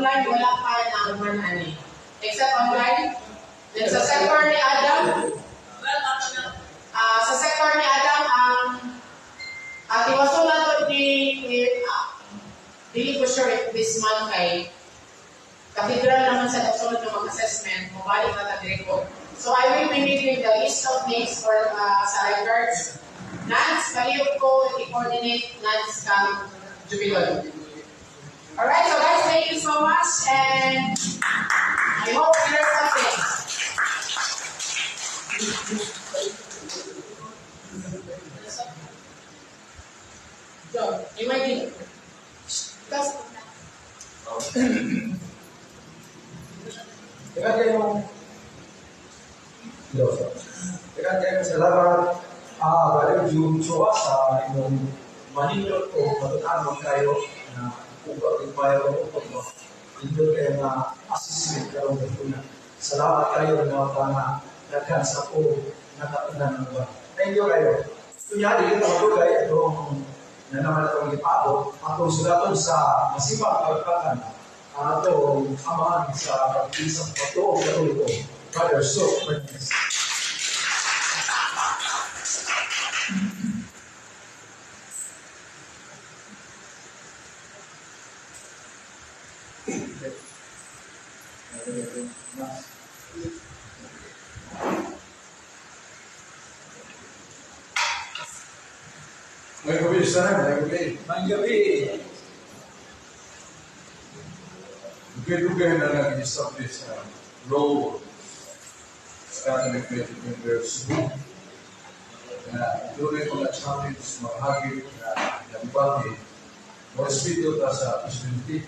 Online, wala pa na man ani. Except online. Then sa sector ni Adam, sa sector ni Adam, ang tiwason na to ni, dili ko sure if this month kay cathedral naman sa kasunod ng mag-assessment, mabalik na ta ko. So I will be needing the list of names for sa records. Nance, palihog ko i-coordinate Nance kang Jubilon. Alright, so guys, thank you so much and I hope you learned something. John, you might be. Tapos, Daghan kayong Daghan kayong salamat, Brother June Chua, sa imong manindot o matutanong kayo na upag inquire o upag mo. Nindot kayo nga assessment karong gapuna. Salamat kayo ng mga nga daghan sa ko nakatunan ng ba. Thank you kayo. Kunya, dili ta madugay atong na naman atong ipabot atong sulaton sa masipag pagpakan ang atong amahan sa pag-isang patuong Katoliko, Brother So Fernandez. May gabi, sana, may gabi. May gabi. Dugay-dugay na lang establish ang role sa Catholic Faith Defenders na doon mga challenge, mahagit na nabibati. Mo respeto ta sa presidente.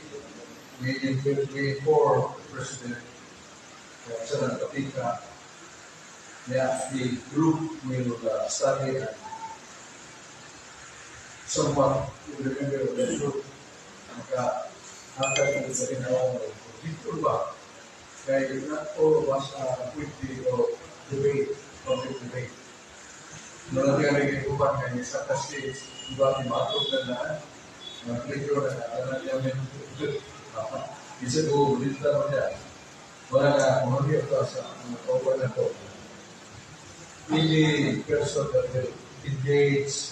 We for President sa Katika. Yeah, the group will study and somewhat will remember the group. Maka hanggang kung sa ginawa mo, dito ba? Kaya not all of us are quickly or debate, public debate. Noon natin kami kay kay sa kasi iba ni matog na na mag-lecture na na na namin. Isa ko dito na niya. Wala na mga ito sa mga kauban na to. Any person that will engage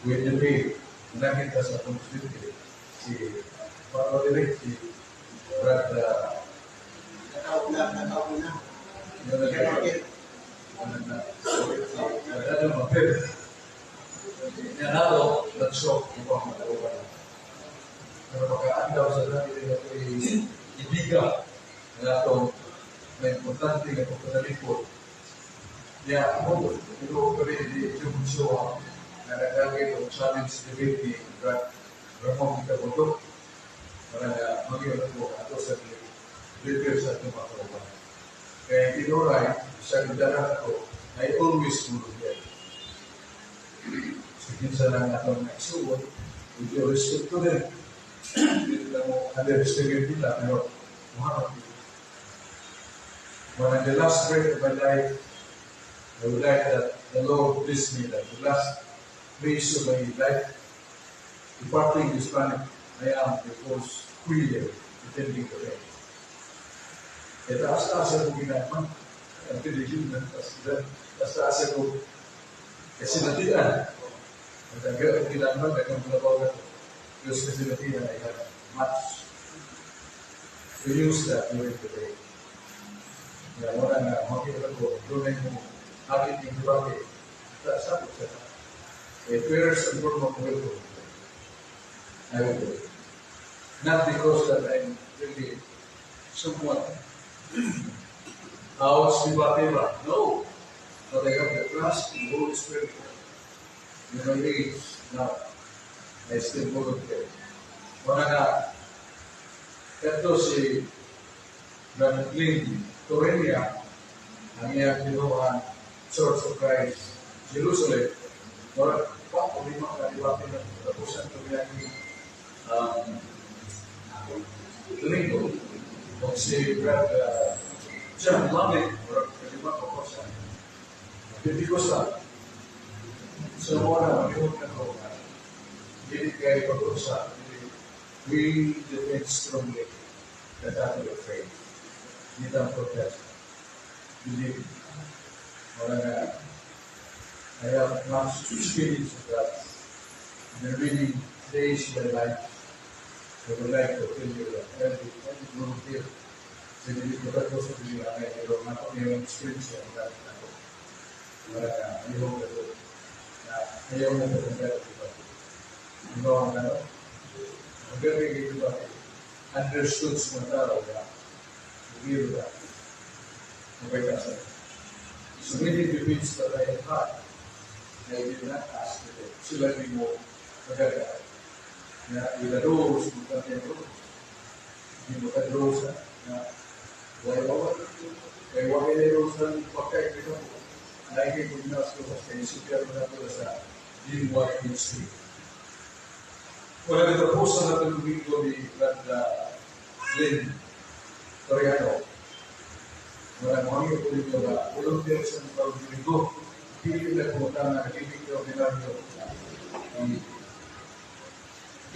with debate, nakita sa constituency, si Paano direct si Brad Nakauna, nakauna. Ano na mapil. Nanalo, nag-shock yung mga kauban. Pero makaandaw sa natin na ito'y ibiga na itong na importante nga pagpanalikod. Ya, ako, pero kami di yung show na nagagay o challenge debate ni Brad Ramon Caboto para na maging ko ato sa prepare sa itong mga kauban. Kaya tinuray, sa gandara ko, I always volunteer. So, kinsa lang atong naisuot, with your respect to them, hindi lang mo underestimate nila, pero muhammad. When in the last breath of my life, I would like that the Lord bless me that the last phase of my life, departing this planet, I am the first queer defending the faith. Kaya taas-taas ako ginaman. Ang pinigil na taas-taas ako kasi natian. At ang ginaman, dagang palabaw na ito. Because kasi natian, I have much to use that during the day. Kaya wala na, makita ko, doon ay mo, akit yung debate. Taas ako sa eh, first and foremost, will I will do it. Not because that I'm really somewhat out debate ba? No. But I have the trust in the Holy Spirit. In my age now, I still volunteer. Wala na, ito si Brother Clint Torenia, ang iyang tinuhan Church of Christ, Jerusalem. Wala pa, kung lima ka debate na tapusan ito niya Domingo. O si Brad John Lamit, wala kalima ko po sa Pentecostal. So, wala, malihot na ko. Dili kay pag-usa, we defend strongly. The Catholic faith. Di ta protest. Believe. Wala nga. I have much experience of that. In the remaining days of my life, I would like to tell you that every volunteer, sa dili ko tatlo sa dili ang pero nga ako mayroong experience sa mga ako. Wala nga, I hope that na ayaw mo ko kung gano'n, diba? Di ba ang gano'n? Ang gano'n ito ba? Understood sa mga tao na biro na okay ka sa. So many debates that I have had, I did not ask them. Sila din mo magagawa. Na with the rules, mo rules. Hindi mo ka rules na why why kaya why rules na pagkain dito mo. Lagi ko na sa kaya super na ito sa DYHC. Wala natapusan natin Domingo ni Brad Glenn Toriano. Wala mo ang ito dito na volunteer sa mga Domingo. Pili na pumunta na nagiging ordinaryo.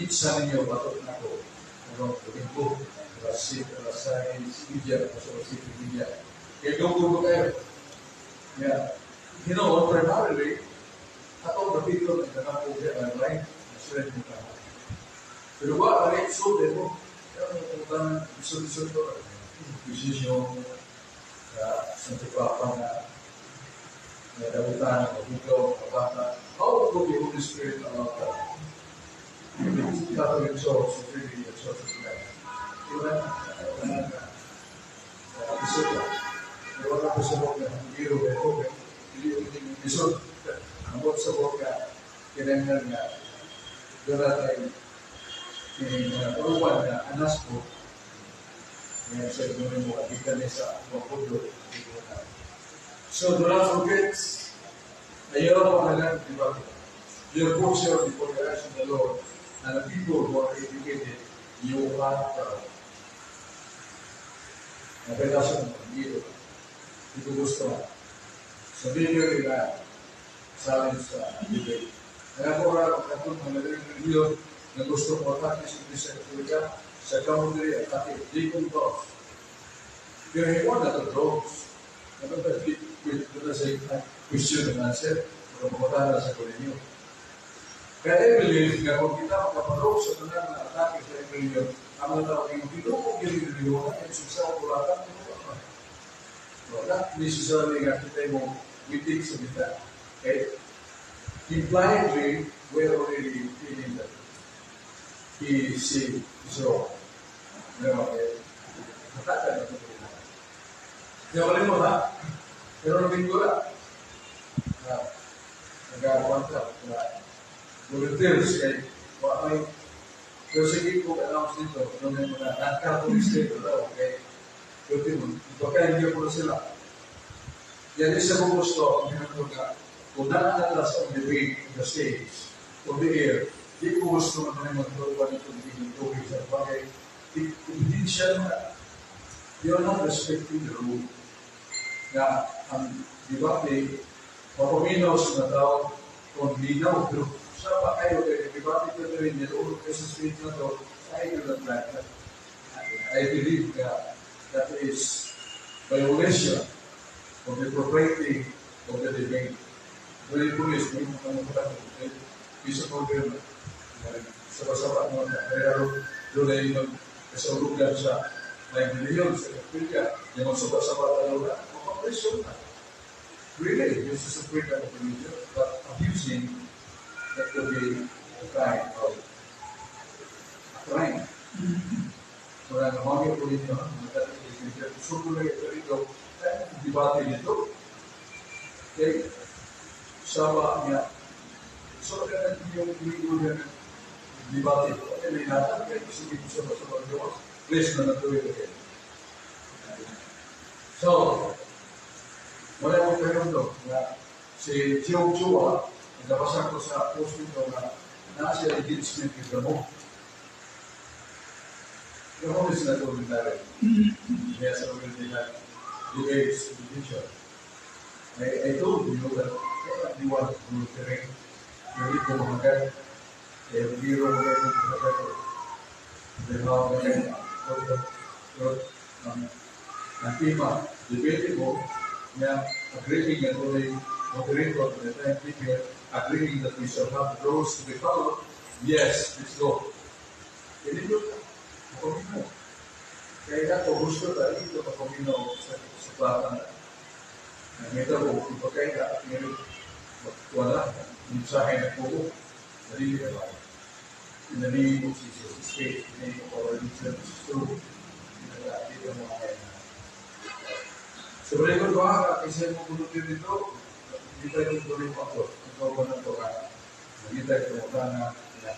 Itsa ninyo batok na ko. Ano, Domingo, alas 6:30, sa 7:30. Kaya dugo kayo. Yeah. Primarily, ako napito ng kanang kaya online, nasulat mo ka. Pero wa, ay, so, mo, kaya mo kung isod-isod ko, decision, sa Papa na nadabutan, mabugaw, mabata. How could the Holy Spirit allow that? The Catholic Church is really a church of God. Iwan, wala na, isod lang. Pero wala ko sa mga hiro, okay, hindi isod. Ambot sa boka, kinanglan nga, doon na tayo, mga turuan na anas ko, ngayon sa inyo mo, agitan niya sa mapundo. So, do not forget, ayaw mo na lang, di ba? Your posture before the eyes of the Lord and the people who are educated, you are proud. Napailasan mo, hindi ito. Hindi ko gusto. Sabihin nyo nila, challenge sa debate. Kaya ko rin, katong mga reliyon na gusto mo atake sa Iglesia Katolika, sa country atake, di ko ba? Pero he won na the drugs. Ano ba, ito na sa question and answer, mga sa kolinyo. Kaya I believe nga kung kita makaparog sa tanan na atake sa reliyon, ang mga tao yung tinuog yung reliyon, ay sugsa o kulatan, wala necessarily nga kita mo witik sa bita. Okay? Impliedly, we're already feeling that he see is wrong. Pero, eh, hatakan na ito. Kaya wala mo ha? Pero linggo na. Nag-aawanta na volunteers kay wa may pero sige ko announce dito nung may mga non-Catholic state daw kay pwede mo baka hindi po sila. Yan isa ko gusto ang ginagawa nga kung naanatras ang debate in the stage on the air, di ko gusto na naman magturuan ito ng tubig sa bagay. Hindi siya na you're not respecting the rule na ang debate mapaminaw sa mga tao kung linaw pero sa pa kayo kay debate ko rin nilulog kayo sa stage na to, I do not like that. I believe that that is violation of the propriety of the debate. Well, police, may mga mga isa problema. Sabah-sabah mo na. Kaya doon ay magkasaulugan sa may reliyon, sa Kapilya, yung magsabah-sabah tayo na, mapapresyon na. Really, this is a freedom of religion, but abusing that could be a kind of a crime. Wala na mga po ninyo, mga Catholic, suko na ito rito, debate nito. Okay, sama niya. So, kaya yung linggo niya debate ito, ay may natin, kaya sige sa sa Diyos, please na natuloy again. So, wala mo kayo ito na si Joe Chua, nabasa ko sa post nito na nasa engagement with Ramon. Ramon is not ordinary. He has already had debates in the future. I told you that I am the one who terrain. Hindi ko mahagat. Kaya biro mo kayo mahagat. Dahil ako kayo. Pero ang tema, debatable, nga agreeing nga doon moderator, the timekeeper, agreeing that we shall have rules to be followed, yes, let's go. Hindi nyo, mapaminaw. Kaya ako gusto tayo ito mapaminaw sa bata na. Nakita ko, ipagkaya, ngayon, wala, mensahe na po, dali na ba? In the name of Jesus, speak, in the name of our Lord Jesus, true. Dito mo kaya na. So, very good ba? Kasi mo pulutin dito, hindi tayo tuloy pa ito. Ikaw ba na ito ka? Hindi tayo tumuta na na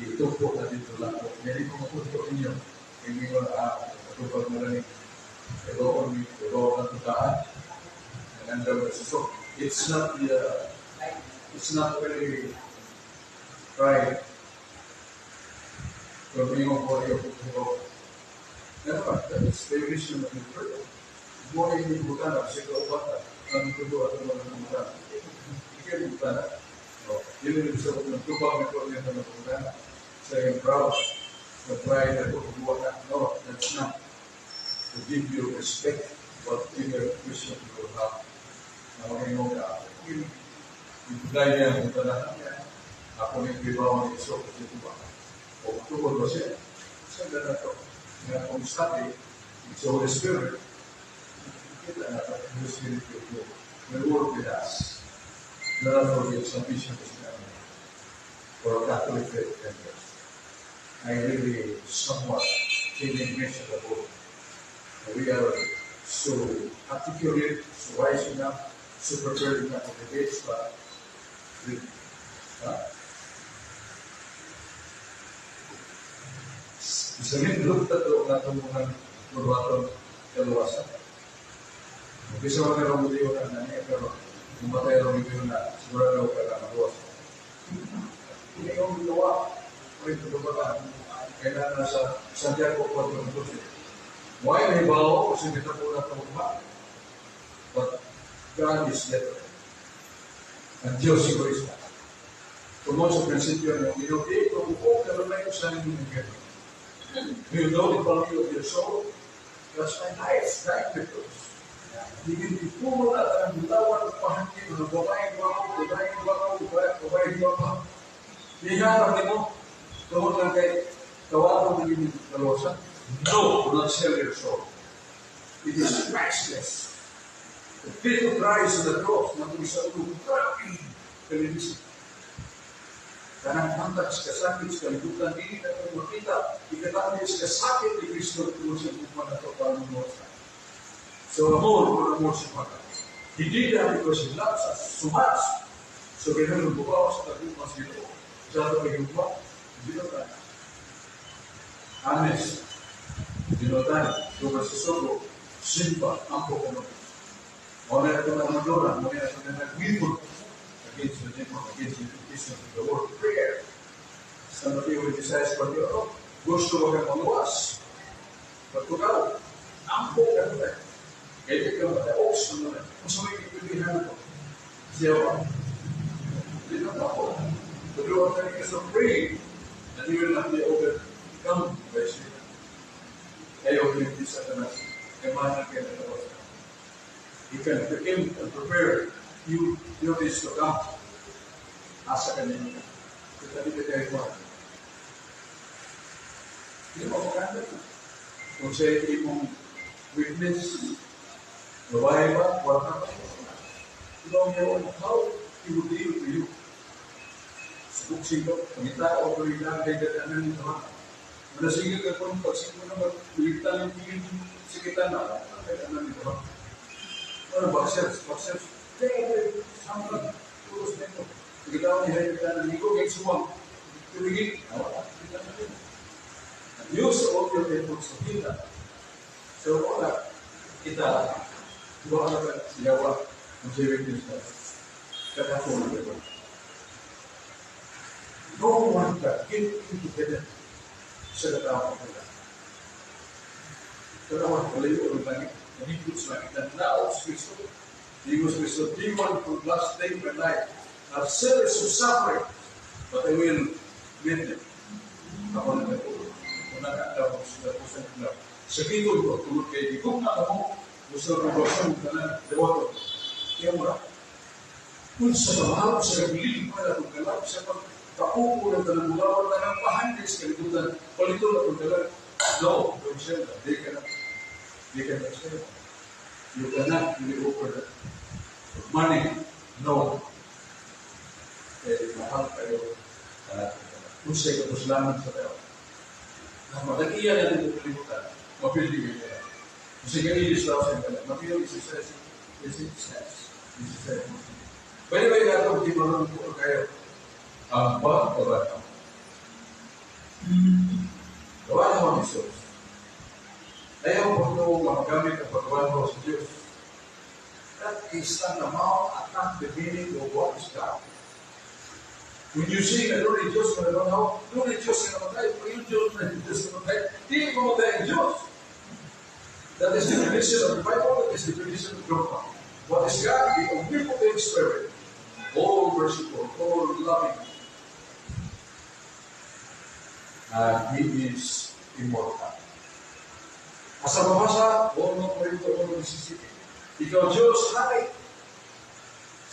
itupo na dito lang po. Hindi ko mapunto ninyo. Hindi ko na katupag na rin. Pero, ito ang tutaan. Naganda ba. So, it's not really right. Pero mingon ko iyo ko. Never mind, that is the vision of the prayer. Mo ay hindi butana kasi kaupata ang tudo at mga butana. Ikaw butana. Oh, yun yung ibig sabihin ng tubang na ko niya ng butana. Sa iyong proud, the pride na kukuha na. No, that's not to give you respect whatever vision you will have. Na magingon ka, ibigay niya ang butana niya. Ako ni pribaw ni Iso kasi ito ba? O tungkol ba siya? Sa gana to. Nga kung study, it's the Holy Spirit. Kita na ito, the Holy Spirit will work with us. Not for the salvation of the for Catholic faith members. I really somewhat feeling miserable. We are so articulate, so wise enough, so prepared enough for debates, but with, huh? Isamin, tatlo na itong mga murwaton kaluwasan. Bisa mo meron mo diyo na niya, pero mamatay rin mo na sigurado ka na maluwas. Hindi yung ginawa, may pagbabagan. Kailangan na sa Santiago 4:12. Why may bao kasi kita po na tumugma? But God is better. Ang Diyos egoista. Tungkol sa prinsipyo ng inuti, kung pero may sa inyong impyerno. You know the value of your soul? That's my life, right? Because hindi ipuno na ang bitawan at pahangin ng babaeng wako, babaeng wako, babaeng wako. Iharap nimo, tungkol lang kay tawagan ng inyong kaluwasan. No, do not sell your soul. It is priceless. The pit of Christ on the cross, na kung sa ulo, grabe, kalinisan. Kanang hantag sa kasakit sa kalibutan, hindi na ito makita, ikatami sa kasakit ni Kristo tungkol sa buwan na ito para mamuha. So, amor, por amor sa mga. He did that because He loves us so much. So, ganun ang bukaw sa tagumang sa Ginoo. Sa ito pagigwa, hindi na tayo. Honest. Hindi na tayo. Kung sa simba, ampo ko na. Muna ito na mandora, muna ito na nagwipon against the demon, against the temptation of the word prayer. Sa Mateo 26, pag gusto mo kang maluwas. Pagtukaw, ampo ka na. Kaya ka mataos na naman. Kung sa may ipibihan ko, siya ba? Hindi na ako. But you are telling us to pray that you will not be overcome by sin. Ayaw hindi Satanas. Kaya kayo nalawas. He can prepare and prepare you duties to come. Asa ka ninyo. Kita di kayo mo. Hindi mo maganda. Kung sa imong weakness, babae ba, wala ka ba? You don't know how he would deal to you. Sa boxing ko, pangita o tuloy lang kay gatanan nito ha. Manasigil ka kung pagsigil mo na magligtan yung tingin sikitan na, kay nito ha. Ano, boxers, boxers, kaya sama tulos nito. Pagkita ni Hayat na naligo, kay suwang, tuligid, wala, kita na rin. Use all your efforts to kita. So, wala, kita, wala ka siyawa, ang weakness na. Kakatulog ito. No one can get into heaven sa katawang nila. Tanawan, kalayo ang langit, nanipot sa langit, na sa Kristo. Digo sa Kristo, di one for last day of my life, a series of suffering, but I will meet them. Ako na nagtulog. Kung nakakatawa ko sila po sa nila. Sakiton ko, tungod kay gigugma kamo, gusto ko sa tanan devoto. Kaya mo ra. Kung sa kamahal, sa kabilin pa na itong kalag, sa pagkaupo ng tanang mulawan, tanang pahandis, kalibutan, palito na itong kalag. No, don't sell that. They cannot sell that. You cannot really offer that. Money, no. Eh, mahal kayo sa kung sa kapuslanan sa tao. Na madagiya na dito kalibutan, mapili kayo kaya. Kung sa kailis lang sa kanya, mapili si says, is says. By the way, ato di marunong ko kayo ang pagkabata. Gawa na mo Jesus. Ayaw po ito magamit ang paggawa mo sa Diyos. That is tantamount attack the meaning of what is God. When you say na doon Diyos na naman, doon Diyos na namatay, kung yung Diyos na Diyos na namatay, di mamatay ang Diyos. That is the definition of the Bible, that is the definition of dogma. What is God? The omnipotent Spirit, all merciful, all loving. And He is immortal. Asa mabasa, 1 Corinto 1:17. Ikaw Diyos, hari.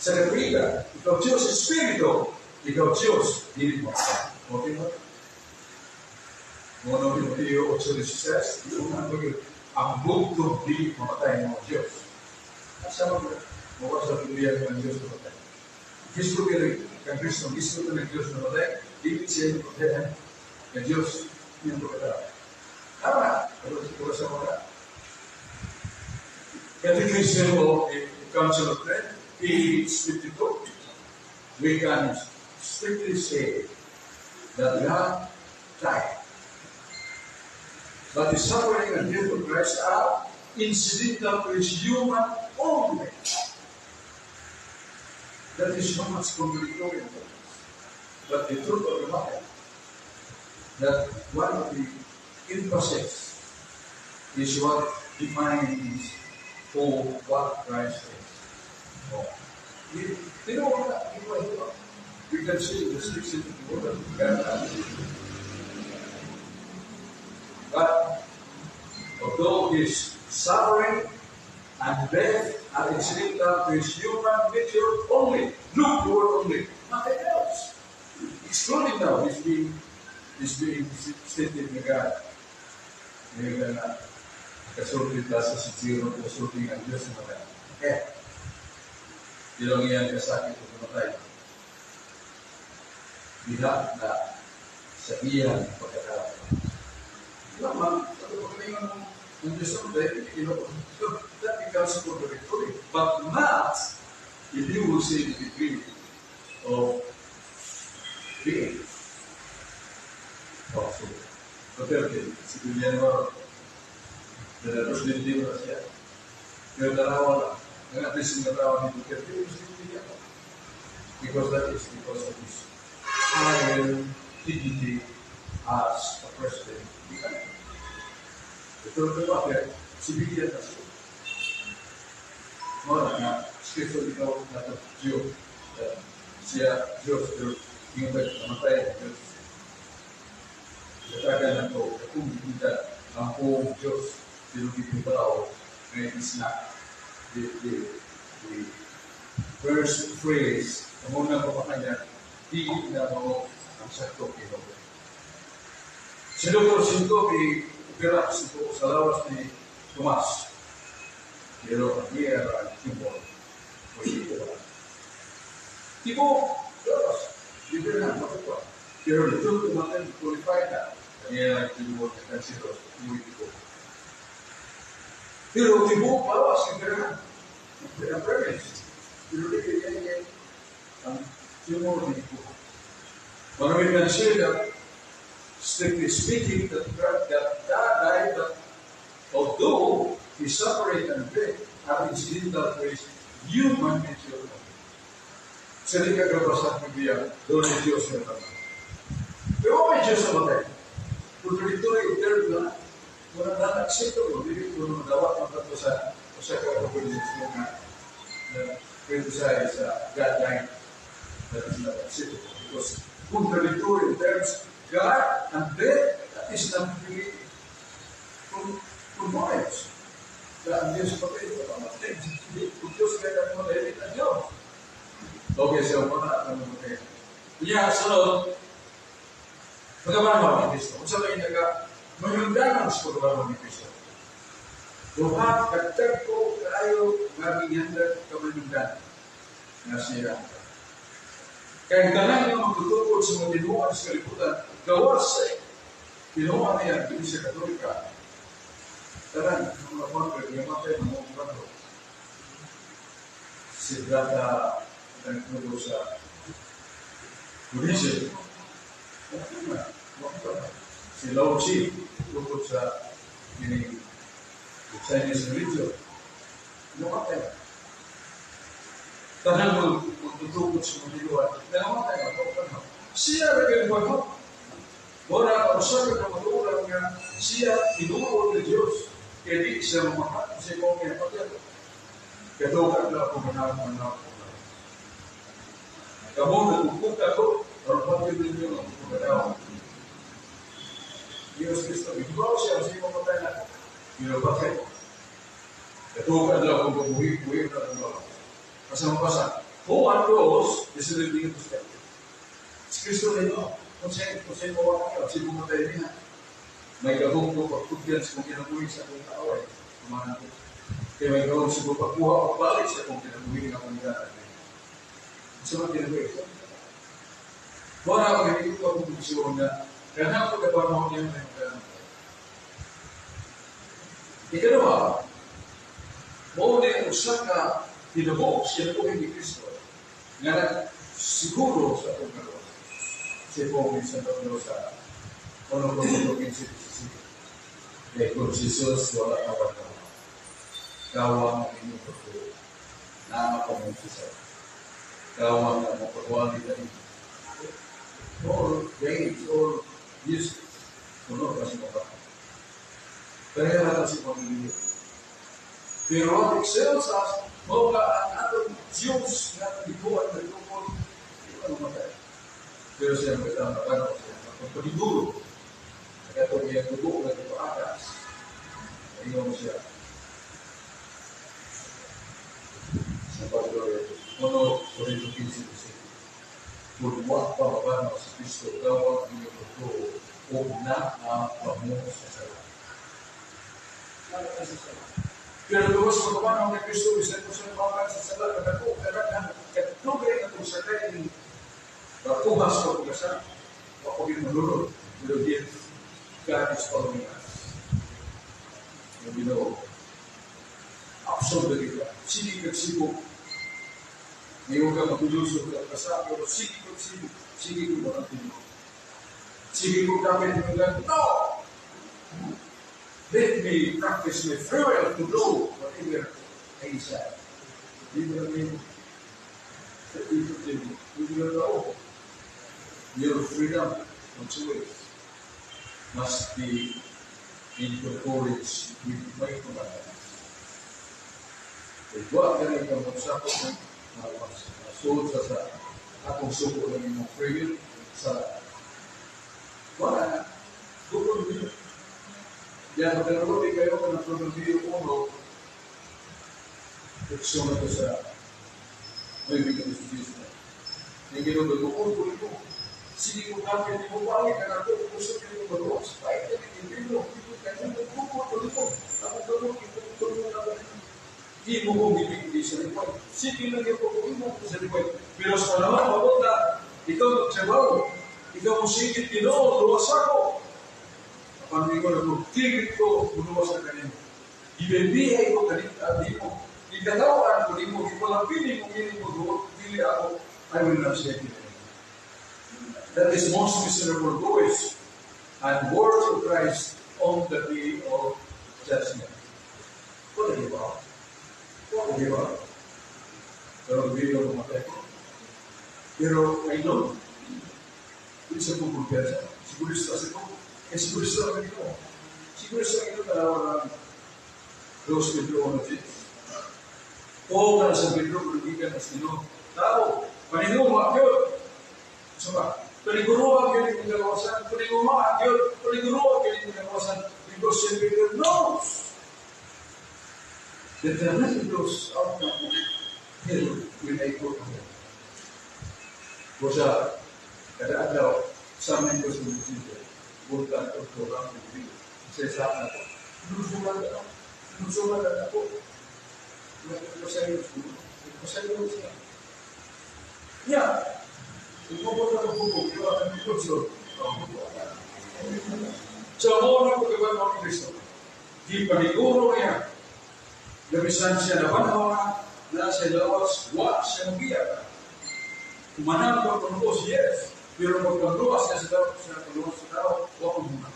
Sa Katriga, ikaw Diyos, Espiritu. Ikaw Diyos, dili mo. Okay ba? 1 Timoteo 8:16, ang bugtong dili mamatay ng Diyos. Asa mo ba? Mukha sa Biblia ng Diyos mamatay. Gisto kay kang Kristo, gisto ng Diyos namatay, dili siya mamatay. Ang Diyos, iyang pagkatao. Tama, pero siguro sa mga Catechism of the Council of Trent, page 52, we can strictly say that God died. But the suffering and death of Christ are incidental to his human only. That is so much contradictory. But the truth of the matter, that one of the emphasis is what defines who what Christ is. Oh. You know what? We can see the distinction of the word of God. But although his suffering and death are incidental to his human nature only, look, the word "only", nothing else. Excluding now his being stated na God. Ngayon na kasulti ta sa si zero, kasulti ang Diyos na matay. Eh, ilang iyan kasakit o namatay. Diha na sa iyang pagkatao. Lamang, sa pagkalingan mo, ang Diyos na matay, so that becomes contradictory. But not if you will say the degree of being. Oh, so, Duterte, si Guillermo, na presidente mo na siya. Pero dalawa lang. Ang at least yung tao ni Duterte, presidente niya. Because that is because of his higher dignity as a president. Ito ito bakit? Civilian na siya. Mo na nga, scripture ikaw na ito, Diyos. Siya, Diyos, pero yung namatay ang Diyos. Katagan na ito, kung hindi ang buong Diyos, pero yung tao, ngayon is not the first phrase, ang unang papakanya, di na mo ang sakto kino. Si Dr. Sinto, opera sa lawas ni Tomas. Pero ang iya ang tumor, o ito. Tipo, lawas, di ba na, matuwa. Pero the truth naman, qualified na. Kanya ang tumor na cancerous, tipo. Pero tibuok lawas, yung pera. Ang premise. Pero di kaya yan, ang tumor ni tipo. But we can say that, strictly speaking, that God died, but although his suffering and death are incidental to his human nature. Sa di kagabasa ng Biblia, doon ay Diyos na tama. Pero may Diyos na matay. Contradictory in terms na, wala na acceptable, dili ko madawat ang tatlo sa ka-organisasyon na na criticize sa God dying. That is not acceptable because contradictory in terms, God and death, that is not really. Kung Components. Na ang Diyos patay, mamatay. Kung Diyos kaya mo na ang Diyos. Okay, so mga ano mo kayo. Iya, sunod, pagkabanhaw ni Kristo. Kung sa may naga, mahimdangan sa pagkabanhaw ni Kristo. Duha, kagtag ko kaayo nga gihanda kamanundan nga siya. Kaya tanan nga magtutukod sa mga tinuan sa kalibutan, gawas sa tinuan niya, Iglesia Katolika. Tanan, ang mga convert, nga matay mga mga Siddhartha nagturo sa Buddhism. Si Lao Tzu, tungkol sa meaning Chinese religion. Namatay. Tanan mo magtutukod sa mga tinuan, namatay na. Siya rin mo. Wala ka usa ka kamatuoran nga siya tinuod ni Dios. Kaya di siya mamakat sa imong patay. Katukan na ako manang manang. Kamu nagpupuk ako, aron pati ninyo ang pagkatao. Diyos Kristo, ikaw siya, sa imong patay na. Pero bakit? Katukan na ako buhi, buhi na ang Kasama pa sa Juan 2, 19. Si Kristo na ito. Kung sa'yo mawa kayo, sino matay niya. May gahong ko pagtugyan sa kong kinabuhi sa akong kaaway. Kumana ko. Kaya may gahong sa kong pagkuha o balik sa akong kinabuhi ng akong gatan. Sa mga kinabuhi. Wala ako hindi ko akong desisyon na kaya na pagkapanahon niya may magkano. Ikalawa, mao ni ang usa ka tinubo siya kinabuhi ni Kristo nga siguro sa akong kagawa. Si Paul sa Pablo sa ono ko 15. Kaya kung Jesus wala ka ba gawa ang inyong pagtuo. Nama ka mo sa gawa nga mo pagwali ka ninyo. All games, all useless. Puno kasi mo ba? Kaya natin si pamilya. Pero what excels us, mo ka ang atong Diyos nga nagbuhat na tungkol, di ba mamatay? Pero siya ang katama, paano siya? Pagpadiguro, nagkatong iyang dugo nga ipaakas, ingon siya. Sa pagloria, ono, Corinto 15, kung wa pa mabanaw si Kristo, gawa ang inyong pagtuo, o na ang sa sala. Pero tuwas pagkabanaw ni Kristo, isa ko siya makan sa sala, kadako, kadaghan, kadugay na kung sakay, bakuhas ko pagkasa, ako yung manunod, pero yet, God is following us. Yung Ginoo, absolve kita. Sige kag sibok. Ngayon ka magulusog ka kasa, pero sige kag sibok. Sige ko ba ang tinuro? Sige ko kapit mo lang, no! Let me practice my free will to do whatever I desire. Di mo lang yun. Di mo lang ako. Your freedom of choice must be in accordance with my commandments. Igwa ka rin kang magsakot ng masuod sa akong suko ng imong free will sa wala na. Bukod niyo. Yan, magkaroon kayo ka ng Proverbio 1, teksto na ito sa may bigyan sa Jesus. Yung ginagawa ko ito. Sige ko kapit, di mo balik ka na ito. Gusto ko yung magawas. Kahit ka rin, hindi mo. Kahit mo, bukod ko dito. Ako gamot, ito na ako. Di mo kong ibigay sa lipay. Sige lang yung pag-uwi mo sa lipay. Pero sa panahon, mapunta, ikaw magsabaw. Ikaw mo sigit, Ginoo, luwas ako. Apan ko na kung tigit ko, luwas ka kanino. Ibibiyay ko kanino, di mo. Ikatawan ko, di mo. Ipalapini mo, hindi mo, dili ako, I will not shake it. That is most miserable voice and words of Christ on the day of judgment. What are you about? What are you about? Pero hindi ko mamatay ko. Pero I know, hindi sa kong kumpiyansa. Sigurista sa ko. Eh, sigurista lang ito. Sigurista lang ito dalawa ng 2 Pedro 1. O ka na sa Pedro, kulugikan na sino. Tao, paninguma, yun. So ba? Paliguruan kayo ng kalawasan, paliguruan kayo, paliguruan kayo ng kalawasan, because Saint Peter knows. The tremendous outcome of hell when I go to hell. Kusa, kada adlaw, sa amin ko sa mga bulkan o turang ng sa isa na ko. Nusulan na ako. Nusulan na ako. Nagpasayo nagpasayo siya. Ya, kung ko na bubog, di ba, ang kutso. Sa mga pagkaban ng Kristo, di paniguro niya, labisan siya na panahon na siya lawas, wa siya magiya. Kumanang pagkanuos, yes, pero pagkanuos siya sa tao, siya pagkanuos sa tao, wa ko muna.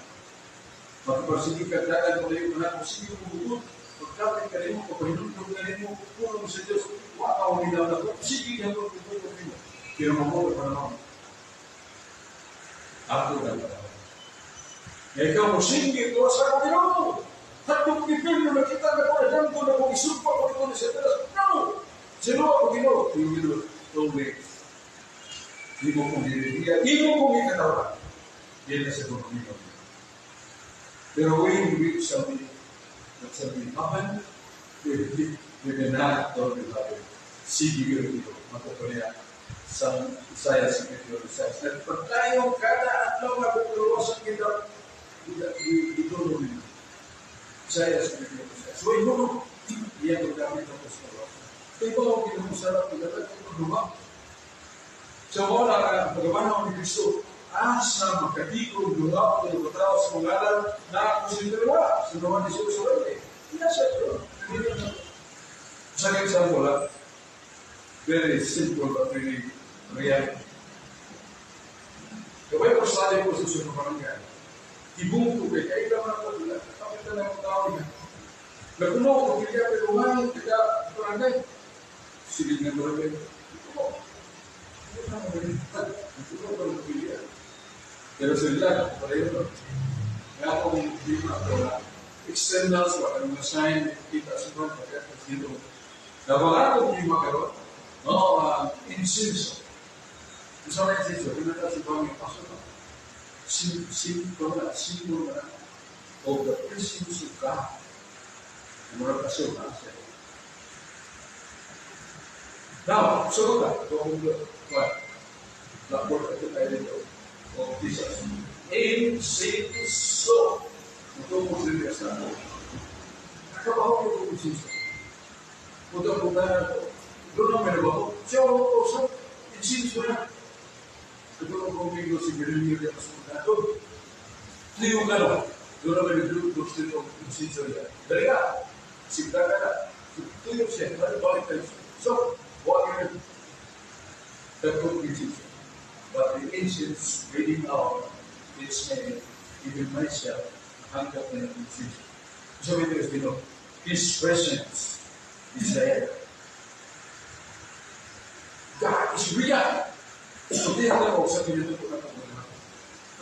Magparsige ka dagan ko layo na kung sige mo bukod, pagkapit ka rin mo, pagpahinundog ka rin mo, pulong sa Diyos, wa ka uminaw na ko, sige ka mo, bukod mo. Pero mabuhay pa naman. Ako na ba? Ikaw mo, sige ko sa Panginoon. Hatong ipilyo na kita na ko, na ko na kung isumpa ko ito ni Satanas. No! Sino ako Ginoo? Yung Ginoo, no way. Di mo kong diridiya, di mo kong ikatawa. Yan na sa Panginoon. Pero way in which something that something happen, we cannot talk about it. Sige Ginoo, matutuloy sa Isaiah 56. Nagpagtayo kada adlaw nga pagluwasan kita itulong ninyo. Isaiah 56. So, ino, iya paggamit ang apostolo. Iba ang ginusarap nila, ito. So, wala ka, pagkabanaw ni Kristo, asa makadikong duha o tao sa mga na ako sa dalawa, sa naman ni Jesus sa. Iya siya ito. Sa example, very simple but really reality. Gawin ko sa ko sa sunod barangay. Ibong ko kay kaya naman ako nila. Kapit na ng tao niya. Nagkuno ko kaya pero ngayon kita barangay. Sige nga barangay. Ito. Pero sila, pareho. Kaya ako hindi na ito na externals, wala mga sign, kita sa mga pagkakas dito. Nawala ko hindi makaroon. No, insenso. Gusto na insenso, pinata si Bangin Paso. Simple na, simple na of the presence of God. Mura kaso na siya. Now, sunod na. What? Blackboard ito tayo dito. Of Jesus. Insenso. Ito mo siya sa ako. Nakabaho ko ito insenso. Ito po na doon ang meron. Siya ako sa insenso na. Ito ang kuminggo si Berlin niya sa mga doon. Tuyo ka no. Doon ang meron doon sa insenso niya. Dali ka. Sigda ka na. Tuyo siya. Balik tayo. So, what is the good incense? But the incense reading out its name, even myself, hanggang na ng incense. So, it is, His presence is there. God is real. So, di ako sa pinatuto na pagmamahal.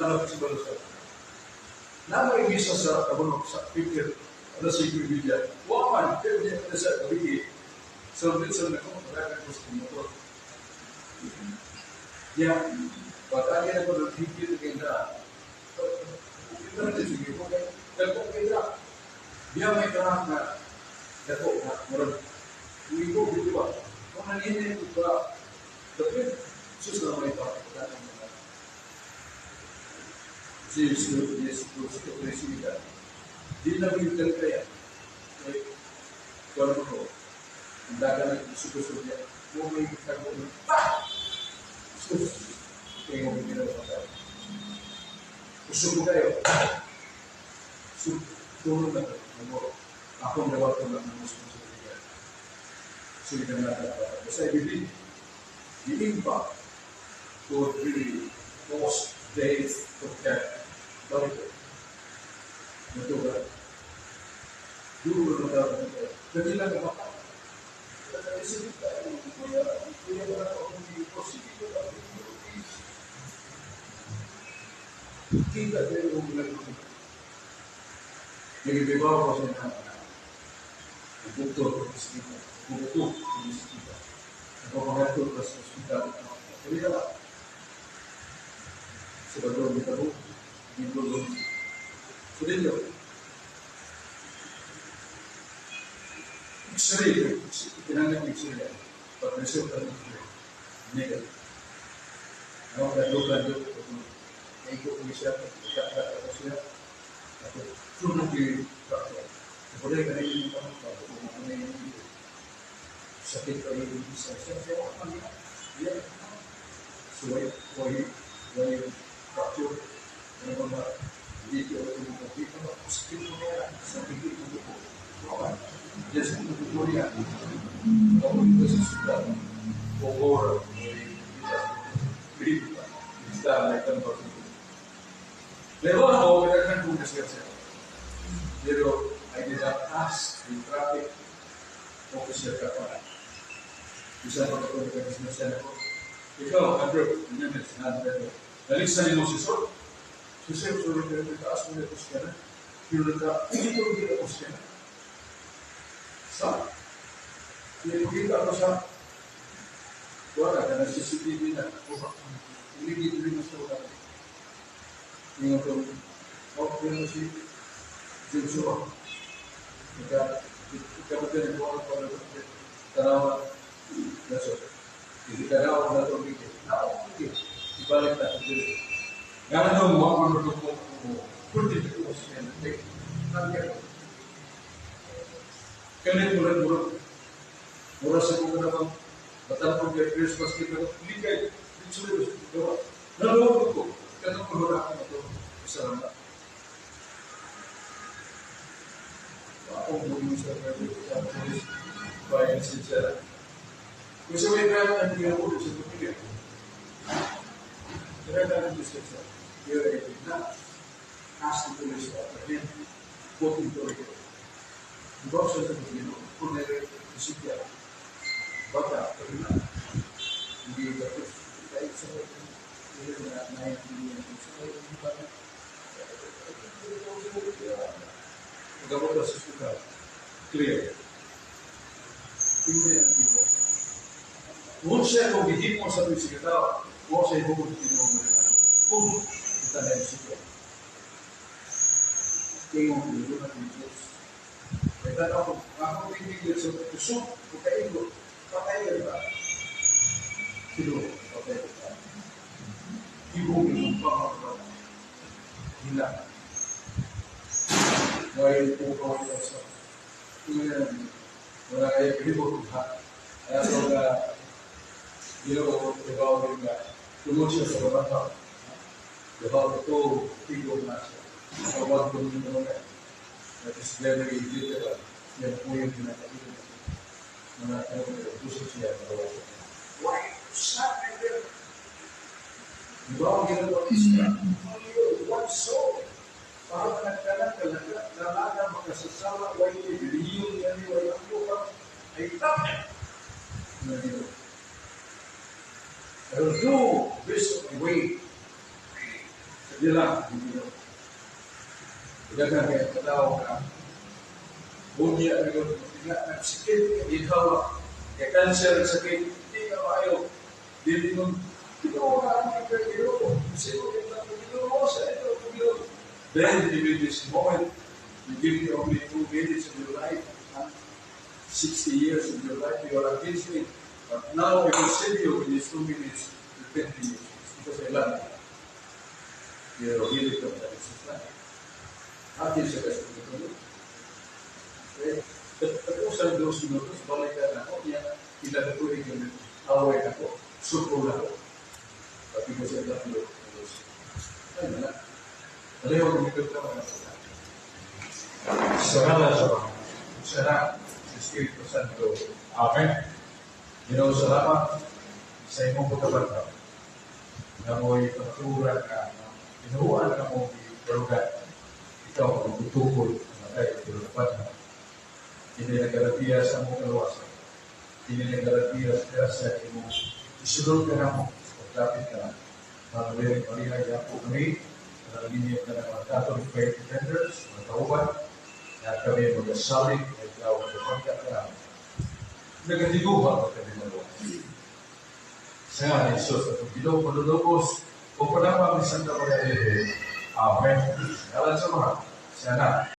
Ano sa balusa? Namo yung isa sa kabunok sa picture, ano sa Biblia. Waman, pero niya sa kabigi. So, minsan na kung pagkakas ko sa motor. Ya, pag-agi na ko ng higit na kaya ito na sige ko kaya dako kaya biya may karang na dako na murag uigo dito ba kung nanginay ko ba dapit sus na may pa Jesus yes Kristo presida di na bitel kaya kay kuno ko ang dagan ng suko niya mo may kago pa sus kaya mo bigyan ng pagkain. Gusto ko kayo. Tulong na ito. Akong gawa ko lang ng responsibilidad. Sige na natin. Basta I believe, the impact would really cause death to death. Balik ko. Natuwa. Dulo na dapat ito. Dali lang ang maka. Sige tayo. Kuya, kuya na ako. Sige ko lang. Kita tayo kung bilang ko. Nagibibaw ko sa inahan. Ang doktor ko sa bukto sa bisita. Nagpapangatod ka sa ospital. Kaya ka ba? Sa bagong bitabo, dito. So, dito. X-ray, kinahanglan X-ray. Pag result ang X-ray, negative. Ako kadlukan yun, naigo ko siya, nagkaka ko siya. Ako, sunod yung doctor. Wala ka na yung pamangka, kung ano na yung sakit pa yung isa siya. So, ano niya? Yeah. So, why fracture? Ano ba ba? Hindi ko ito mo dito. Sakit mo niya. Sakit mo ko. Okay. Yes, ito ko niya. Ako dito sa sulat. Bogor, may está like ang Pero ako, pinaghan ko kasi siya. Pero I did not ask the traffic officer ka pa. Bisa pa ko nagka siya ako. Ikaw, Andrew, minutes, Andrew. Naligsan mo si Sir. Si Sir, sorry, pero nagtaas mo na ito siya na. Pero nagka, hindi ko hindi ako siya na. Sa, ipakita ko sa, wala ka na CCTV na. Hindi rin sa wala. Ingon ko, oh, pero si Joshua. Ika, ika mo din ko ang tanawa. Naso. Hindi tanawa na ito bigay. Ako bigay. Ibalik na ito dito. Nga na mo ako ko ko pwede ko siya na tek. Kalit mo lang mura. Mura sa kung na bang batang kay Christmas kita likay dito gawa. Nalungkot ko. Katong ko na ako ito. Salamat. Ako mo sa private sa police by sincere. Kung sa may drive ang hindi ako sa pamilya. Kaya na ang sincere. Pero I did not ask the police to apprehend, put into record. Diba sa ito Ginoo, kung nare-isipya, bata, pero na, hindi tapos, kahit sa hindi na 9 million, sa hindi ba na, Gamot sa ospital, clear. Tingnan ang Ginoo. Kung siya kung gihimo sa tuwing sa tao, kung siya himong Ginoo mo kung kita na isipya. Tingong Ginoo na Diyos. Kaya ako, ako tingin sa kusog, kung kaigo, patay ka ba? Sino, patay ka. Himong yung pamamagitan. Hila. Dahil po ko sa tingnan, wala kayo himong ha. Kaya so nga, Ginoo, ibaw din nga, tungod siya sa kabata. Ibaw ito, tigong na siya. Sa wag ko nyo na that is very literal. Yan po yung ginagawa. Mga ano, gusto siya. Why? Sa Di ba ang ginagawa ni Israel? Only one soul. Para nagkanak, talaga, lalaga, makasasama, way reliyon, yan, way ang lupa, ay tapos. Na dito. I will do this of my way. Sige lang, hindi na. Daghang kaya katao ka. Bunya, ano, nga, sakit, ginhawa. Kaya cancer, sakit, hindi ka maayo. Dili mo, Ginoo ka ang Ginoo. Sino kita Ginoo sa ito, Ginoo. Then, in this moment, you give me only 2 minutes of your life. Huh? 60 years of your life, you are against me. But now I will save you in these 2 minutes, with 20 years. Because I love you. Pero dili ka sa sa Atin sa kasunod. Okay. Tapusan 2 minutos, balik ka na ako, niya, ila na tuig yung away na ko, suko na ko. Tapi ko siya tatlo. Ay, wala. Pareho kumikot ka mga sa ngalan sa sa Anak, sa Espiritu Santo. Amen. Ginoo, salamat sa imong pagkabata. Na mo'y paturan ka, tinuuan ka mo barugan. Ikaw ang magtutukol, namatay, pero dapat na. Hindi naggarantiya sa among kaluwasan. Hindi naggarantiya sa grasya imong isulod ka na mo sa paglapit ka na. Mga Maria, yapo kami, nalaginiyan ka ng mga Catholic faith defenders, mga kauban, na kami magasalig na ikaw ang kapagka ka namin. Nagatiguha ka kami maluwas. Sa nga ni Jesus, at ang Ginoo panulubos, o panamang ni Santa Maria Amen. Ngalan sa mga, sa Anak,